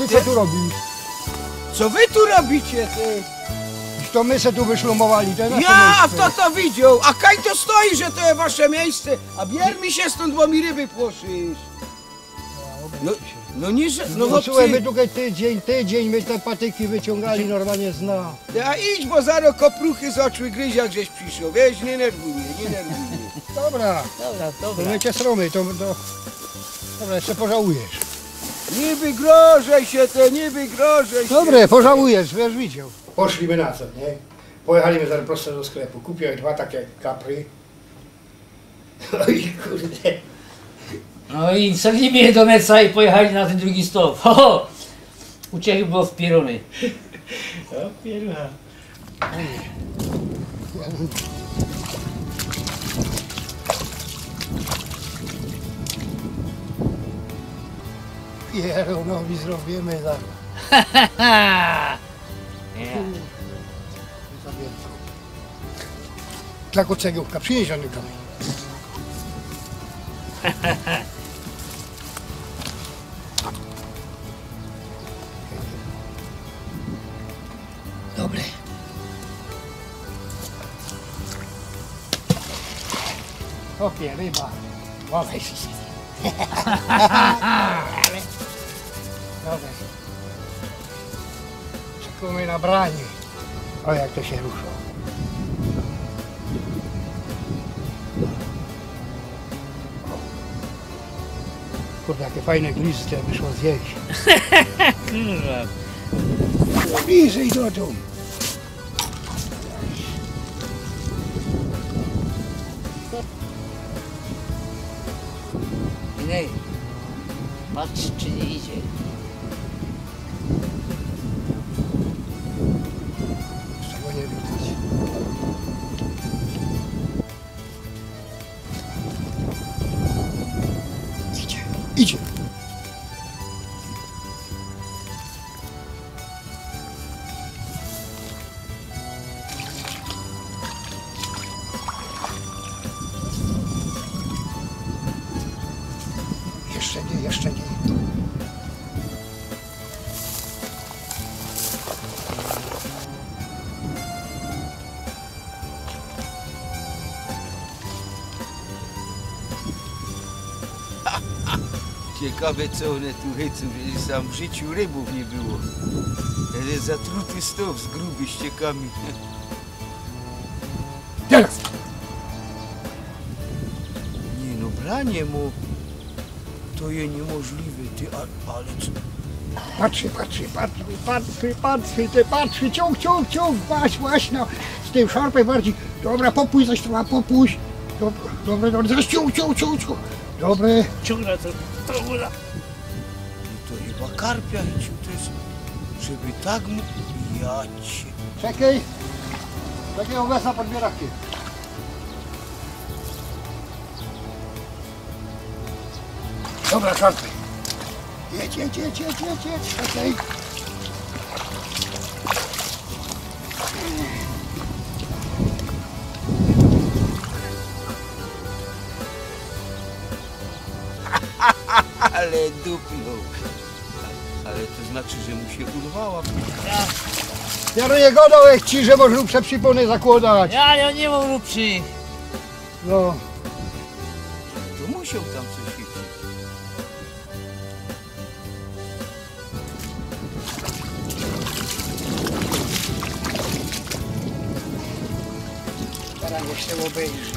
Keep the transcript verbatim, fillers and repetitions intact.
Ty co tu robisz? Co wy tu robicie, ty? To my se tu wyszlumowali, to jest nasze Ja, a miejsce. Kto to widział? A kaj to stoi, że to jest wasze miejsce? A bier mi się stąd, bo mi ryby płoszysz. No, no nie, że... No, no słuchaj, my tutaj tydzień, tydzień my te patyki wyciągali normalnie z dna. Ja idź, bo zaro kopruchy z oczu gryzie, jak żeś przyszedł. Wiesz, nie nerwuj mnie, nie nerwuj mnie. Dobra. Dobra, dobra. To my cię sromy, to, to... Dobra, jeszcze pożałujesz. Nie wygrożaj się, ty, nie wygrożaj się. Dobre, pożałujesz, wiesz, widział. Poszli my na co, nie? Pojechali my zaraz prosto do sklepu. Kupiłem dwa takie kapry. Oj, kurde. No i wsadzili mnie do meca i pojechali na ten drugi stop. Ho, ho! Uciekł, bo wpierony. O, pieruna. Pierunowi zrobimy zaraz. Nie. Za wielką. Taką cegiełka, przynieś, Anny, kamień. Dobry. Chłopie, ryba. Łowaj się. Dobry. Szykujmy na branie. O, jak to się rusza. Kurde, jakie fajne glizdy wyszło zjeść. Kurwa. Bliżej do domu. Ej, patrz, czy nie idzie. Tego nie widać. Idzie, idzie. Jeszcze nie, jeszcze nie. Ciekawe, co ône tu chycōm, że tam w życiu rybōw niy było. Tyn zatruty stow z gruby ściekami. Teraz! Niy no, branie mu. To je niymożliwe, ty, a, ale co? Patrz, patrz, patrz, patrz, patrz, ty, patrz, ciōng, ciōng, ciōng, masz, masz, no, z tym szarpem bardziej. Dobra, popōj coś tam, popōj. Dobra, dobra, dobra, zaś ciōng, ciōng, ciōng, ciōng. Dobre. Ciōng na to, to uda. No to chyba karpia i ci to jest, żeby tak mu... Ja cię... Czekaj. Takiego wesa pod bierakiem. Dobra, szarpy. Jedź, jedź, jedź, jedź, jedź, jedź. Czekaj. Ale dupnął. Ale to znaczy, że mu się urwała. Ja nie gadał, jak ci, że możesz lub przepsipony zakładać. Ja, ja nie mam lub przy. No. To musiał tam coś chycić. Teraz jeszcze obejrzę.